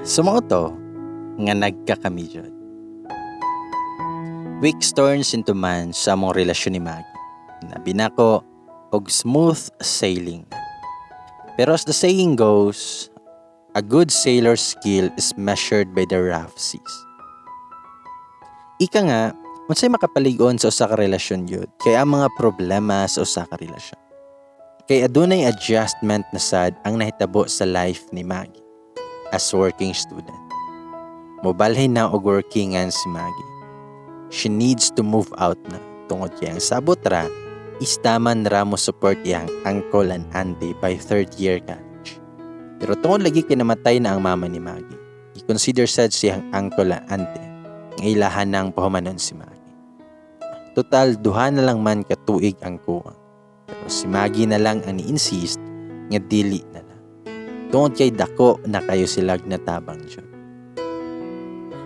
So mao to nga nagkakami jud. Weeks turns into months sa among relasyon ni Maggie. Labi nako og smooth sailing. Pero as the saying goes, a good sailor's skill is measured by the rough seas. Ika nga, unsay makapalig-on sa usa ka relasyon gyud kay ang mga problema sa usa ka relasyon. Kay adunay adjustment na sad ang nahitabo sa life ni Maggie as working student. Mobalhin na og workingan si Maggie. She needs to move out na tungod kay ang sabot ra is taman ra mo support iyang uncle and auntie by third year college. Pero tungod lagi kay namatay na ang mama ni Maggie, i-consider sad siyang uncle and auntie nga ilahan nang pahumanon si Maggie. Total, duha na lang man ka tuig ang kuwang. Pero si Maggie na lang ang ni-insist nga dili na lang. Tungod kay dako na kayo silag natabang jud.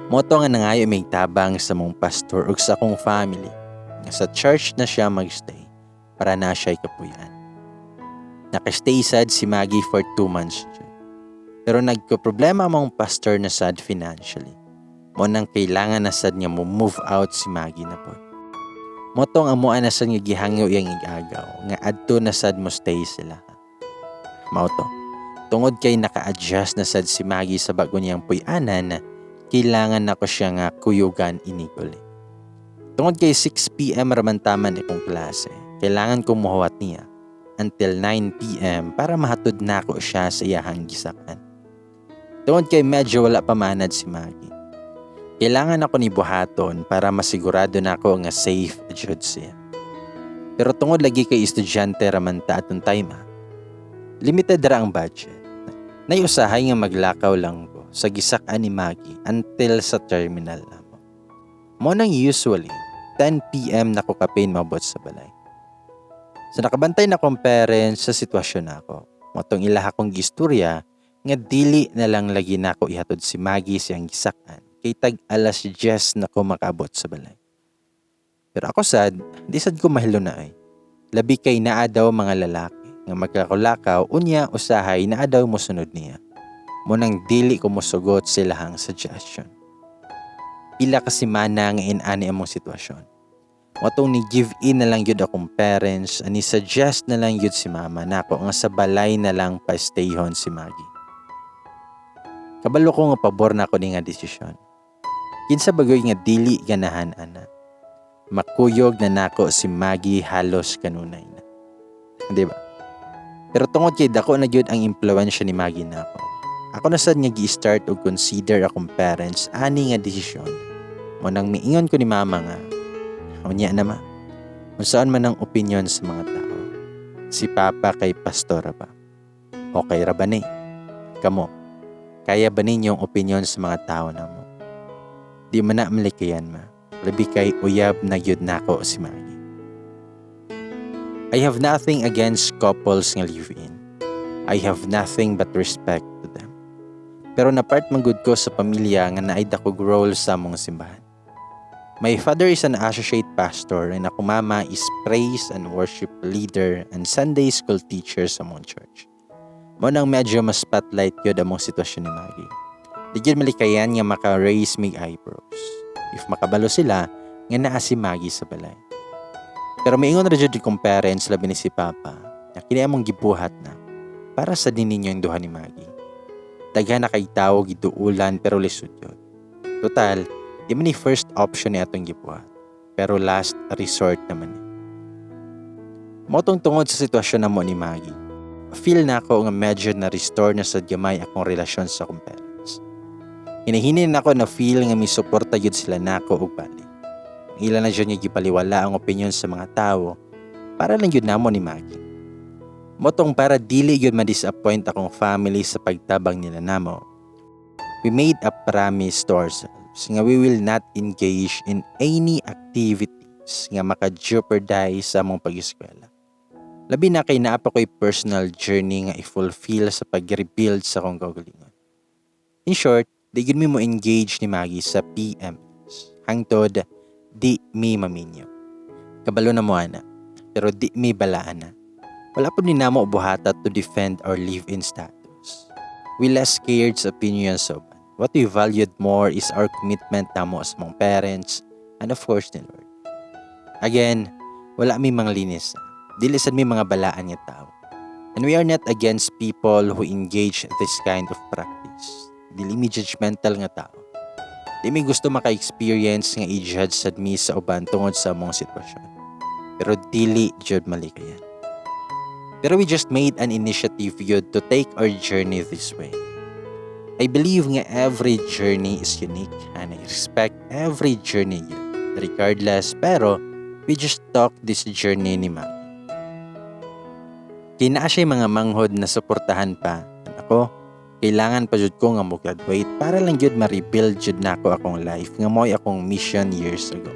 Mao to nga nangayo mig tabang sa mong pastor ug sa akong family nga sa church na siya magstay para na siya'y kapuyan. Nakastay sad si Maggie for 2 months jud. Pero nagka-problema among pastor na sad financially. Mao nang kailangan na sad nga mo move out si Maggie na pod. Mao tong amoa na sad nga gihangyo iyang igagaw nga adto na sad mo stay sila. Mao to. Tungod kay naka-adjust na sad si Maggie sa bago niyang puy-anan, kailangan nako siya nga kuyugan inig uli. Tungod kay 6 p.m. raman taman akong klase, kailangan ko muhuwat niya until 9 p.m. para mahatod nako siya sa iyahang gisak-an. Tungod kay medyo wala pa manad si Maggie. Kailangan ako ni buhaton para masigurado nako nga safe jud siya. Pero tungod lagi kay estudyante raman ta atong time ha, limited ra ang budget. Nay usahay nga maglakaw lang ko sa gisak-an ni Maggie until sa terminal namo. Mao nang usually 10 p.m. na ko kapin maabot sa balay. Sa nakabantay na kong parents sa sitwasyon nako. Mao tong ilaha kong gistorya nga dili na lang lagi nako ihatod si Maggie siyang gisak-an kay tag alas 10 na ko makaabot sa balay. Pero ako sad, di sad ko mahilo na ay. Labi kay naa daw mga lalaki nga magkakulakaw, unya usahay naa daw mosunod niya. Mao nang dili ko mosugot silahang suggestion. Pila ka semana nga inani among sitwasyon. Mao tong ni give in na lang yun akong parents, ani suggest na lang yun si mama nako nga sa balay na lang pa stayhon si Maggie. Kabalo ko nga pabor na ako ni nga desisyon. Kinsa bagoy nga dili ganahan ana. Makuyog na nako si Maggie halos kanunay na. Di ba? Pero tungod kay dako na gyud ang impluwensya ni Maggie nako. Ako na sad nga gi-start og consider akong parents ani nga desisyon. Mao nang miingon ko ni mama nga, "Unya na ma, unsaon man ang opinion sa mga tao. Si papa kay pastora ba? Okay ra ba ni? Kamo, kaya ba ninyong opinion sa mga tao namo?" "Di man na malikayan ma. Labi kay uyab na gyud nako si Maggie." I have nothing against couples nga live-in. I have nothing but respect to them. Pero na-part man gud ko sa pamilya nga naay dakog role sa among simbahan. My father is an associate pastor and ako mama is praise and worship leader and Sunday school teacher sa among church. Mao nang medyo mas spotlight yun among sitwasyon ni Maggie. Di gyud malikayan nga maka-raise mig eyebrows if makabalo sila nga naa si Maggie sa balay. Pero miingon ra jud kong parents, labi ni si Papa, na kini among gibuhat na para sa din ninyo yung duha ni Maggie. Daghan na kay tawo giduulan pero lisod yun. Total, di man ni first option ni atong gibuhat. Pero last resort naman ni. Mao tong tungod sa sitwasyon namo ni Maggie, feel na ako nga medyo na restore na sa gamay akong relasyon sa akong parents. Hinahinin nako na feel nga may suporta gyud sila nako og balik. Ang ila na jud nga gipaliwala ang opinion sa mga tao para lang gyud namo ni Maggie. Mao tong para dili gyud ma-disappoint akong family sa pagtabang nila namo. We made a promise to ourselves nga we will not engage in any activities nga maka-jeopardize sa among pag-eskwela. Labi na kay naa pa ko'y personal journey nga i-fulfill sa pag-rebuild sa akong kaugalingon. In short, di gyud mi mo engage ni Maggie sa PMS. Hangtod di mi maminyo. Kabalo na mo ana, pero di mi balaan na. Wala po ni namo buhata to defend our live-in status. We less scared sa opinions sa uban. What we valued more is our commitment namo sa among parents and, of course, ni Lord. Again, wala mi manglinis. Dili sad mi mga balaan nga tao. And we are not against people who engage this kind of practice. Dili mi judgmental nga tao. Di mi gusto maka-experience nga i-judge sad mi sa uban tungod sa among sitwasyon. Pero dili jud malikayan. Pero we just made an initiative yun to take our journey this way. I believe nga every journey is unique and I respect every journey yun. Regardless, pero we just took this journey ni Maggie. Kay naa siya mga manghod na suportahan pa. And ako, kailangan pa jud ko nga mo graduate para lang jud ma-rebuild jud nako akong life nga mo'y akong mission years ago.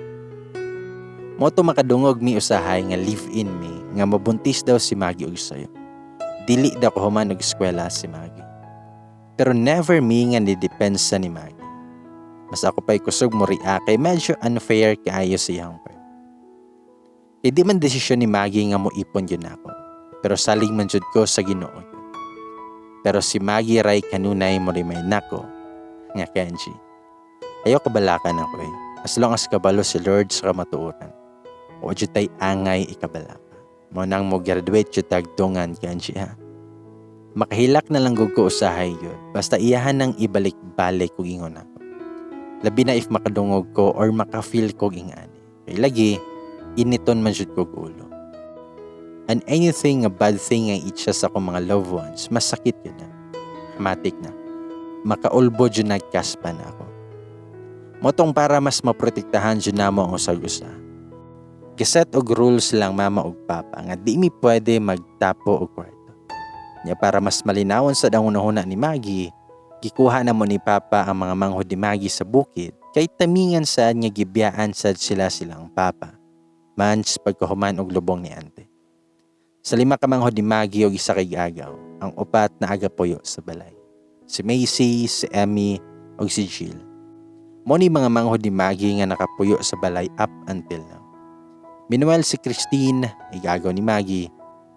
Mao to makadungog mi usahay nga live-in mi nga mabuntis daw si Maggie og sayo. Dili daw ko human og eskwela si Maggie. Pero never mi nga ni-depensa ni Maggie. Mas ako pa'y kusog mo react kay medyo unfair kaayo sa iyang part. Kay di man desisyon ni Maggie nga moipon yun ako. Pero salig man jud ko sa Ginoo yun. Pero si Maggie ray kanunay mo remind nako nga, "Kenji, ayaw kabalakan ako eh. As long as kabalo si Lord sa kamatuoran. O jud tay angay ikabalaka. Mao nang mo graduate jud tagdungan, Kenji, ha." Makahilak na lang gud ko usahay yun. Basta iyahan nang ibalik-balik kog ingon ako. Labi na if makadungog ko or maka-feel kog ingani. Kay lagi, initon man jud kog ulo. And anything a bad thing ang itsa sa akong mga loved ones, masakit yun na. Matik na. Makaulbo jud nagkaspa na ako. Mao tong para mas maprotektahan jud namo ang usag-usa, giset og rules lang mama ug papa nga di mi pwede magtapo og kwarto. Nya para mas malinawon sa ang hunahuna ni Maggie, gikuha na mo ni Papa ang mga manghod ni Maggie sa bukid kay tamingan sad nga gibiyaan sad sila silang papa. Months pagkahuman og lubong ni ante. Sa lima ka manghod ni Maggie og isa kay agaw, ang upat na aga puyo sa balay. Si Macy, si Emmy, ug si Jill. Mo ni mga manghod ni Maggie nga nakapuyo sa balay up until now. Meanwhile, si Christine, igagaw ni Maggie,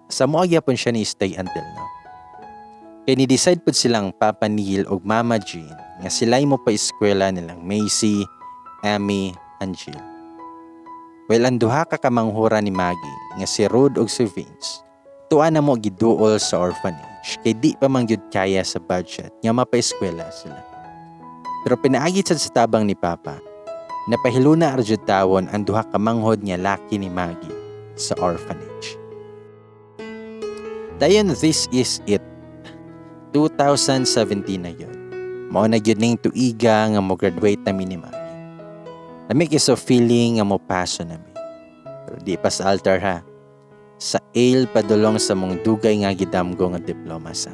sa mo gyapon siya ni stay until now. Kay ni-decide pud silang Papa Neil ug Mama Jean nga sila'y mo pa eskwela nilang Macy, Emmy, and Jill. Well, ang duha ka kamanghura ni Maggie nga si Rod ug si Vince, tuwa na mo giduol sa orphanage kay di pa man gyud kaya sa budget nga mapaeskwela sila. Pero pinaagi sad sa tabang ni Papa, napahiluna ra jud tawon ang duha ka manghod nga laki ni Maggie sa orphanage. Dayon, this is it. 2017 na yun. Mao na gyud ning tuiga nga mo graduate na mi ni Maggie. Lami kay sa feeling nga mo paso na mi. Pero di pa sa altar ha. Sa aisle padulong sa mong dugay nga gidamgo nga diploma sa.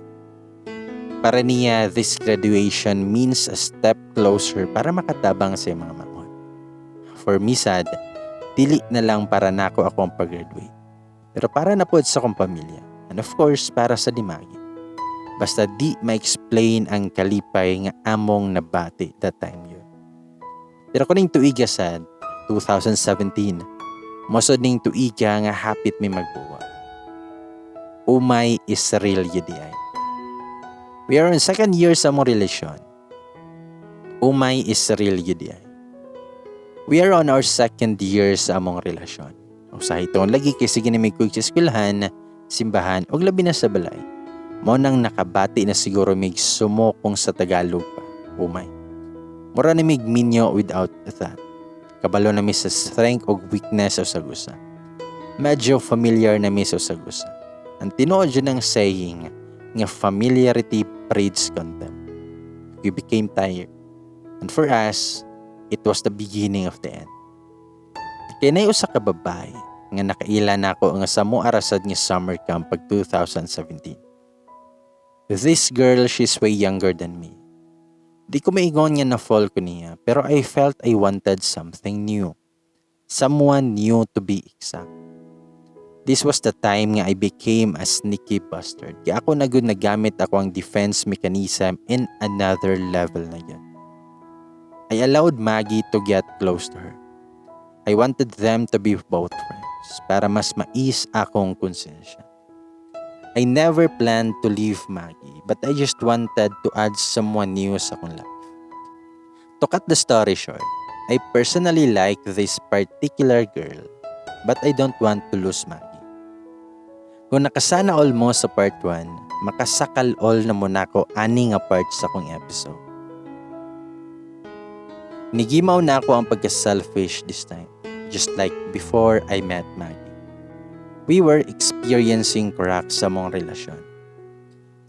Para niya, this graduation means a step closer para makatabang sa iyang mga manghod. For me sad, dili na lang para nako akong pag-graduate. Pero para na pod sa akong pamilya. And of course, para sa ni Maggie. Basta di ma-explain ang kalipay nga among nabati that time yun. Pero kuning tuiga sad, 2017, mosod ning tuiga nga hapit mi magbuwa. Umay is real yun di ay. We are on second year sa among relasyon. Umay is real yun di ay. We are on our second year sa among relasyon. Usahay ito lagi kay sige na may sa eskwelahan, simbahan ug labi na sa balay. Mao nang nakabati na siguro mig sumo kung sa Tagalog pa. Umay. Mura na mig minyo without that. Kabalo na mi sa strength og weakness sa usag-usa. Medyo familiar na mi sa usag-usa. Ang tinuod jud ng saying nga familiarity breeds contempt. We became tired. And for us, it was the beginning of the end. Kay nay usa ka babae nga nakaila nako nga sa mo arasad nga summer camp pag 2017. This girl, she's way younger than me. Di ko maingon nga na-fall ko niya, pero I felt I wanted something new. Someone new, to be exact. This was the time nga I became a sneaky bastard. Kaya ako na gud nagamit ako ang defense mechanism in another level na yun. I allowed Maggie to get close to her. I wanted them to be both friends para mas mais akong konsensya. I never planned to leave Maggie, but I just wanted to add someone new sa akong life. To cut the story short, I personally like this particular girl, but I don't want to lose Maggie. Kung nakasana all mo sa part 1, makasakal all na mo nako ani nga part sa akong episode. Nigimaw na ako ang pagka-selfish this time, just like before I met Maggie. We were experiencing cracks sa among relasyon.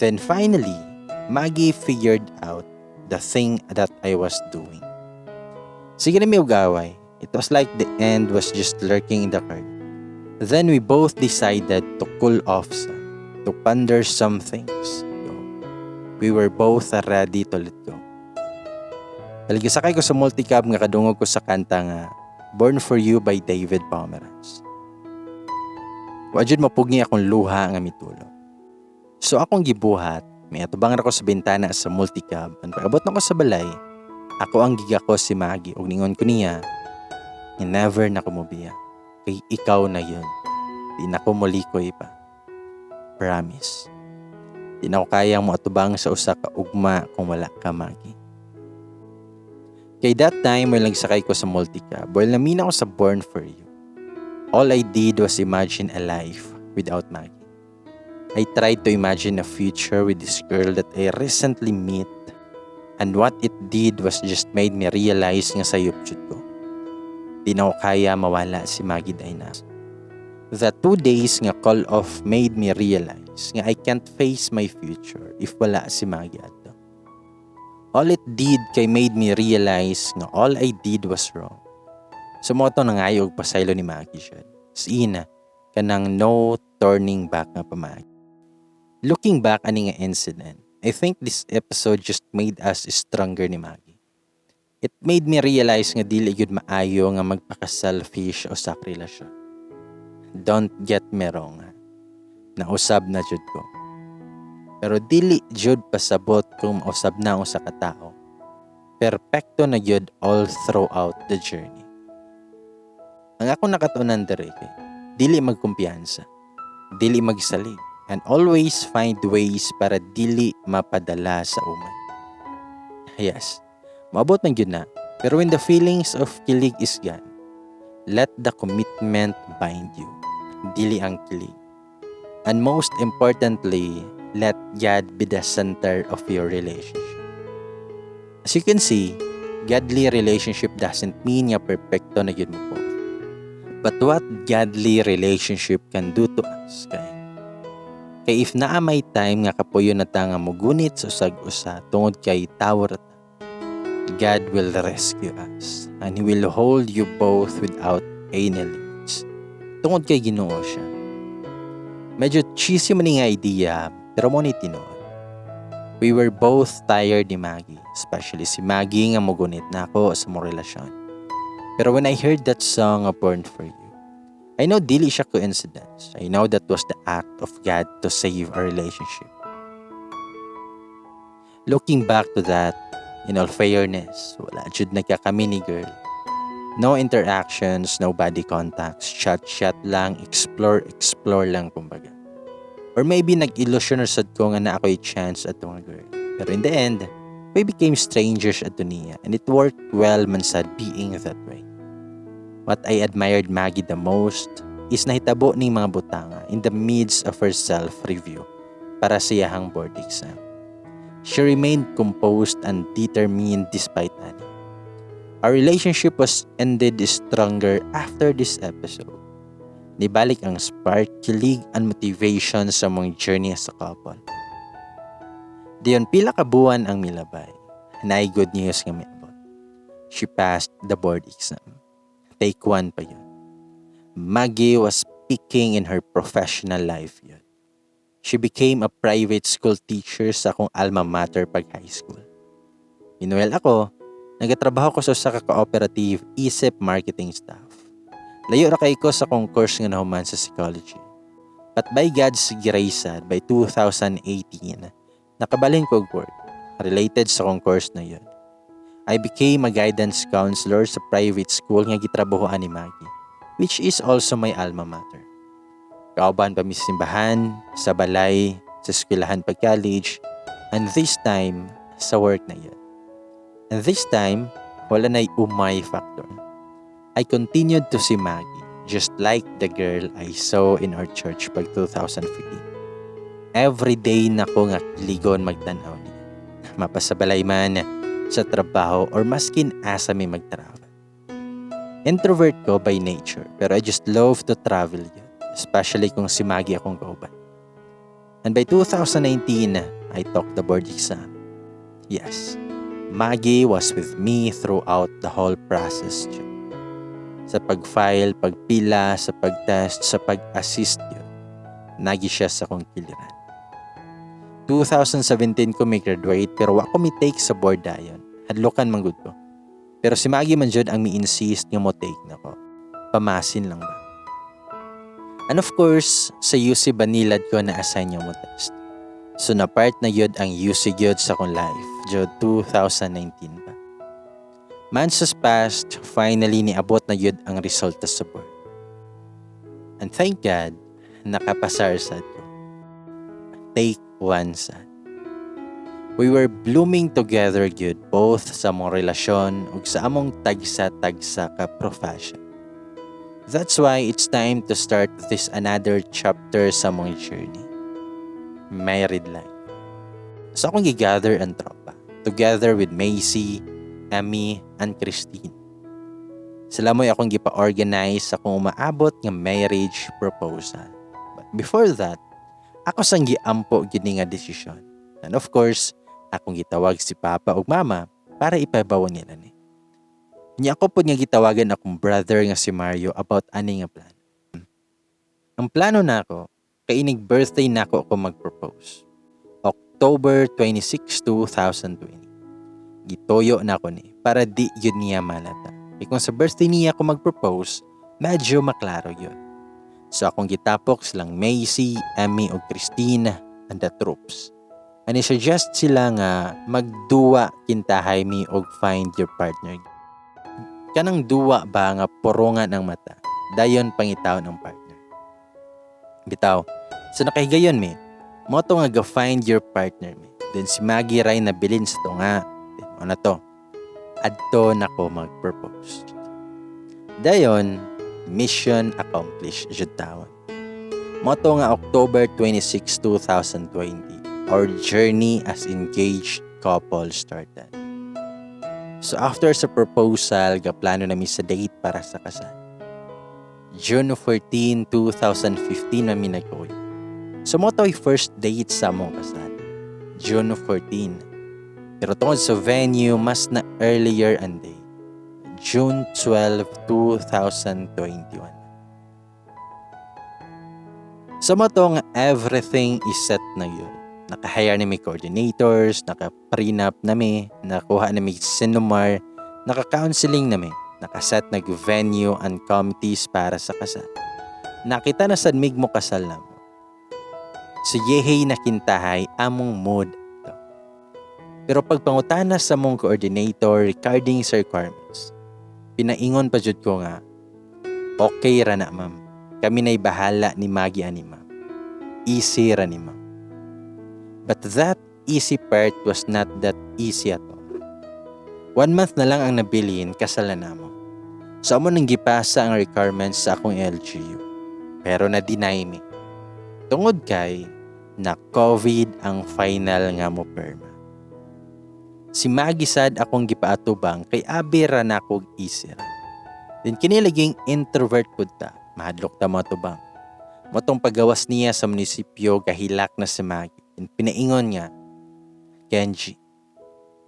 Then finally, Maggie figured out the thing that I was doing. Sige na mi ug away. It was like the end was just lurking in the card. Then we both decided to cool off sa, to ponder some things. So, we were both ready to let go. Paligasakay ko sa multicab nga kadungog ko sa kanta nga "Born for You" by David Pomeranz. Wa jud mapugngi akong luha nga mitulo. So akong gibuhat, may atubang ra ko sa bintana sa multicab, and pag-abot na ko sa balay, ako ang gigakos si Maggie ug ningon ko niya nga never na ko mobiya. Kay ikaw na yun. Di na ko molikoy pa. Promise. Di na ko kayang moatubang sa usa ka ugma kung wala ka, Maggie. Kay that time, while nagsakay ko sa multicab, while namina ko sa "Born for You", all I did was imagine a life without Maggie. I tried to imagine a future with this girl that I recently met, and what it did was just made me realize nga sayop jud ko. Di na ko kaya mawala si Maggie Dayna. The 2 days nga call off made me realize nga I can't face my future if wala si Maggie adto. All it did kay made me realize nga all I did was wrong. So mao to nangayo og pasaylo ni Maggie siya. As in, kanang no turning back nga pamagi. Looking back ani nga incident, I think this episode just made us stronger ni Maggie. It made me realize nga dili gyud maayo nga magpaka-selfish o sa relasyon. Don't get me wrong, ha. Nausab na jud ko. Pero dili jud pasabot kung mausab na ang usa ka tao. Perpekto na gyud all throughout the journey. Ang akong nakatunan diri kay dili magkumpiyansa, dili magsalig, and always find ways para dili mapadala sa umay. Yes, maabot man gyud na. Pero when the feelings of kilig is gone, let the commitment bind you. Dili ang kilig. And most importantly, let God be the center of your relationship. As you can see, godly relationship doesn't mean nga perpekto na gyud mo po. But what godly relationship can do to us kay if naa may time nga kapuyo na ta nga mugunit sa usag usa tungod kay tawo ra ta, God will rescue us and He will hold you both without any limits. Tungod kay Ginoo siya. Medyo cheesy man nga idea, pero mao ni tinuod. We were both tired ni Maggie, especially si Maggie nga mugunit na ako sa among relasyon. Pero when I heard that song of "Born for You", I know dili siya coincidence. I know that was the act of God to save our relationship. Looking back to that, in all fairness, wala jud nagkakami ni girl. No interactions, no body contacts, chat-chat lang, explore, explore lang kumbaga. Or maybe nag-illusion or sad ko nga naa ko'y chance ato nga girl. Pero in the end, we became strangers ato niya and it worked well man sad being that way. What I admired Maggie the most is nahitabo ning mga butanga in the midst of her self-review para sa iyahang board exam. She remained composed and determined despite ani. Our relationship was ended stronger after this episode. Nibalik ang spark, kilig, and motivation sa among journey as a couple. Dayon pila ka buwan ang milabay. Naay good news nga miabot. She passed the board exam. Take one pa yun. Maggie was peaking in her professional life yun. She became a private school teacher sa akong alma mater pag high school. Meanwhile ako, nagatrabaho ko sa usa ka cooperative isip marketing staff. Layo ra kay ko sa akong course nga nahuman sa psychology. But by God's grace, sad, by 2018, nakabalhin ko og work related sa akong course na yun. I became a guidance counselor sa private school nga gitrabahoan ni Maggie, which is also my alma mater. Kauban pa mi sa simbahan, sa balay, sa eskwelahan pag college, and this time, sa work na yun. And this time, Wala na'y umay factor. I continued to see Maggie, just like the girl I saw in our church pag 2014. Every day na ko nga kiligon magtan-aw niya. Mapasabalay man, sa trabaho, or maskin asa mi mag-travel. Introvert ko by nature, pero I just love to travel yun, especially kung si Maggie akong kauban. And by 2019, I took the board exam. Yes, Maggie was with me throughout the whole process jud. Sa pag-file, pagpila, sa pag-test, sa pag-assist yun. Nagi siya sa akong kiliran. 2017 ko mi graduate pero wa ko mi take sa board dayon. Hadlokan man gud ko. Pero si Maggie man jud ang mi-insist nga mo take na ko. Pamasin lang ba. And of course, sa UC Banilad ko na-assign yung mo test. So na part na yun ang UC gyud sa akong life, jud 2019 pa. Months has passed, finally niabot na yun ang resulta sa board. And thank God, nakapasar sad ko. Take one sad. We were blooming together gyud, both sa among relasyon ug sa among tagsa-tagsa ka profession. That's why it's time to start this another chapter sa among journey. Married life. So akong gigather ang tropa together with Macy, Emmy, and Christine. Sila mo'y akong gipa-organize sa akong umaabot nga marriage proposal. But before that, ako sang giampo gini nga desisyon. And of course, akong gitawag si Papa ug Mama para ipahibawo nila ni. Nya ako pod nga gitawagan akong brother nga si Mario about ani nga plano. Ang plano nako, kay inig birthday nako ako mag-propose. October 26, 2020. Gituyo nako ni para di yun niya malata. Kay kung sa birthday niya ako mag-propose, medyo maklaro yun. So akong gitapok silang Macy, Emmy ug Christine and the troops. And i-suggest sila nga magduwa kintahay mi og find your partner. Kanang duwa ba nga porongan ang mata, dayon pangitaon ang partner. Bitaw. So nakahigayon mi. Mo to nga ga-find your partner mi. Then si Maggie ray nabilin sa tunga. Then mo na to. Adto nako mag-propose. Dayon, mission accomplished jud tawon. Mo to nga October 26, 2020, our journey as engaged couple started. So after sa proposal, gaplano nami sa date para sa kasal. June 14, 2015 nami nagkuyog. So mo to'y first date sa among kasal. June 14. Pero tungod sa venue, mas na earlier ang date. June 12, 2021. So mo to nga everything is set na yun. Naka-hire na mi coordinators, naka-prenup na mi, nakuha na mi CENOMAR, naka-counseling na mi, nakaset nag venue and committees para sa kasal. Nakita na sad mig mo kasal na mo. So yehey na kintahay among mood to. Pero pagpangutana sa mong coordinator regarding sa requirements, pinaingon pa jud ko nga, "Okay ra na, ma'am. Kami na'y bahala ni Maggie ani, ma'am. Easy ra ni, ma'am." But that easy part was not that easy at all. One month na lang ang nabilin, kasal na namo. So amo nang gipasa ang requirements sa akong LGU. Pero na-deny mi. Tungod kay na COVID ang final nga mo perma. Si Maggie sad akong gipaatubang kay abi ra na kog easy ra. Then kini laging introvert pud ta, mahadlok ta mo atubang. Motong pagawas niya sa munisipyo, gahilak na si Maggie. And pinaingon nga, "Kenji,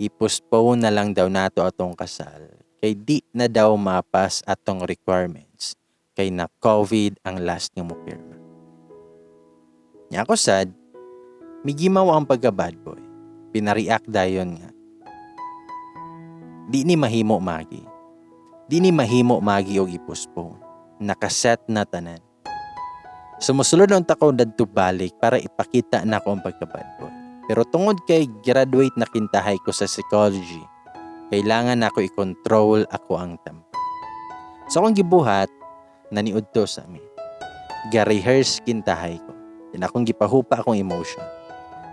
i-postpone na lang daw nato atong kasal kay di na daw mapas atong requirements kay na COVID ang last nga mo pirma." Nya ako sad, migimaw ang pagka bad boy. Pinareact dayon nga, "Di ni mahimo, Maggie. Di ni mahimo, Maggie, og i-postpone. Nakaset na tanan." Sumusulod ang takaw dadto balik para ipakita na ako ang pagka bad boy. Pero tungod kay graduate na kintahay ko sa psychology, kailangan nako i-control ako ang temper. So akong gibuhat, naniud to sa amin. Ga-rehearse kintahay ko. Then akong gipahupa akong emotion.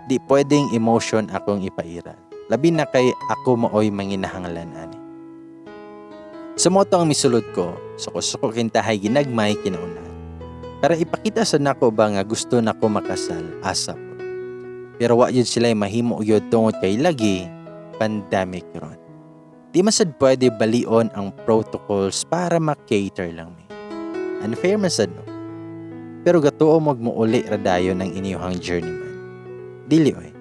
Di pwedeng emotion akong ipairal. Labi na kay ako maoy manginahanglan ani. Sa mao to ang misulod ko, suko-suko kintahay ginagmay kinaunan. Para ipakita sa nako ba nga gusto nako makasal asap. Pero wa yun sila mahimo yun tungod kay lagi pandemic ron. Di man sad pwede balion ang protocols para ma-cater lang mi. Unfair man sad, no? Pero gatuo magmuuli ra dayon ang inyuhang journeyman. Dili oy.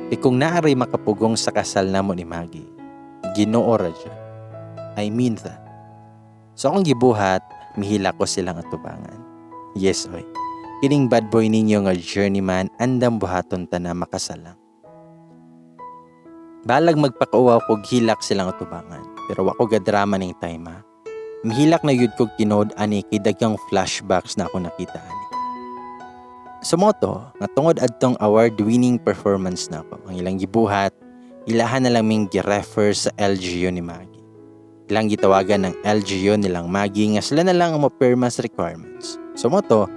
Kay kung naaray makapugong sa kasal namo ni Maggie, Ginoo ra jud. I mean that. So akong gibuhat, mihila ko silang atubangan. Yes oy. Kining bad boy ninyo nga journeyman andam buhaton ta na makasal lang. Balag magpakauwaw kog hilak silang atubangan. Pero wa ko gadrama ning time ha. Mihilak na yud kog tinuod ani kay daghang flashbacks na ako nakita ani. Sa mao to, nga tungod adtong award-winning performance nako, ang ilang gibuhat, ilahan na lang ming gi-refer sa LGU ni Maggie. Ilang gitawagan ng LGU nilang Maggie nga sila na lang ang mapirma sa requirements. So mao to,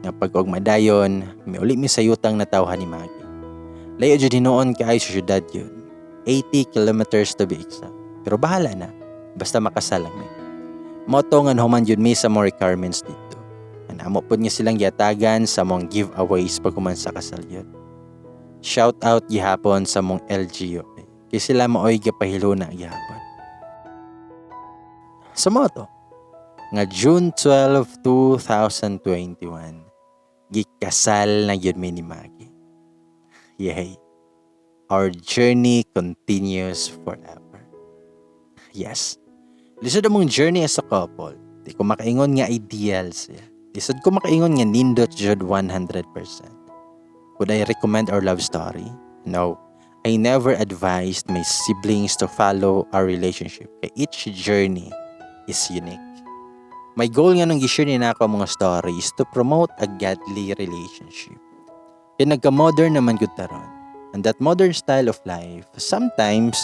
nga pag og madayon, miuli mi sa yutang natawhan ni Maggie. Layo jud hinuon kaayo sa syudad yun. 80 kilometers to be exact. Pero bahala na, basta makasal lang mi. Mao to nga human yun mi sa more requirements dito. Amo pod nga silang giatagan sa mong giveaways pag human sa kasal yun. Shout out gihapon sa mong LGU. Kay sila maoy gipahiluna gihapon. Sa mao to, nga June 12, 2021, gikasal na gyud mi ni Maggie. Yay! Our journey continues forever. Yes. Lisod among journey as a couple. Di ko makaingon nga ideal siya. Lisod ko makaingon nga nindot jud 100%. Would I recommend our love story? No. I never advised my siblings to follow our relationship. Kay each journey is unique. My goal nga nung gi-share ni nako ang mga story is to promote a godly relationship. Kay nagka-modern naman gud taron. And that modern style of life sometimes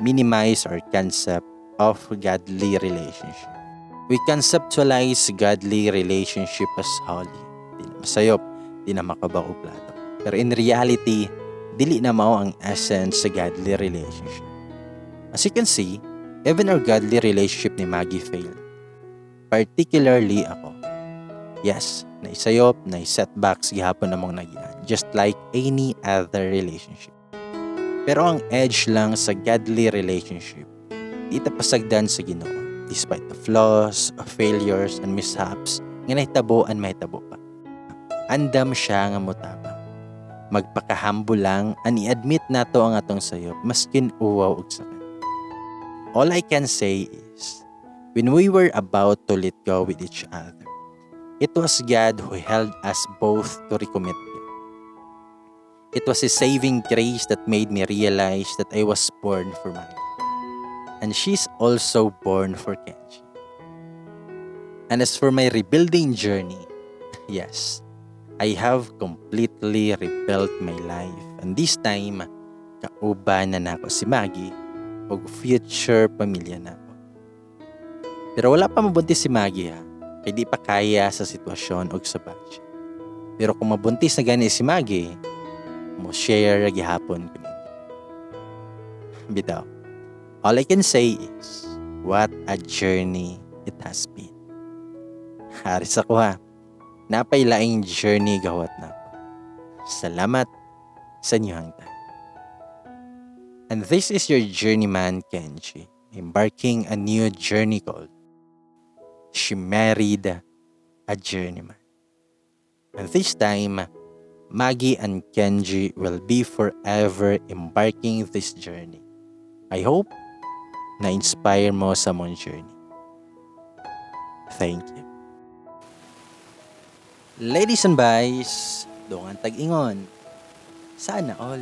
minimize our concept of godly relationship. We conceptualize godly relationship as holy. Di na masayop, di na makabaw og plato. Pero in reality, dili na mao ang essence sa godly relationship. As you can see, even our godly relationship ni Maggie failed. Particularly ako. Yes, naisayop, naay setbacks gihapon namong nagian, just like any other relationship. Pero ang edge lang sa godly relationship, di ta pasagdan sa Ginoo despite the flaws, failures, and mishaps nga nahitabo and mahitabo pa. Andam siya nga motabang. Magpakahumble lang and i-admit nato ang atong sayop maskin uwaw og sakit. All I can say is, when we were about to let go with each other, it was God who held us both to recommit. It was His saving grace that made me realize that I was born for Maggie. And she's also born for Kenji. And as for my rebuilding journey, yes, I have completely rebuilt my life. And this time, kauban na nako si Maggie ug future pamilya nako. Pero wala pa mabuntis si Maggie ha. Kay di pa kaya sa sitwasyon og sa budget. Pero kung mabuntis na gani si Maggie, mo share gihapon ko ninyo. Bitaw. All I can say is, what a journey it has been. Haris ako ha. Napaylaing journey gawat na ako. Salamat sa inyong time. And this is your journeyman Kenji, embarking a new journey called She Married a Journeyman. And this time, Maggie and Kenji will be forever embarking this journey. I hope na-inspire mo sa mong journey. Thank you. Ladies and boys, dungan tag-ingon. Sana all.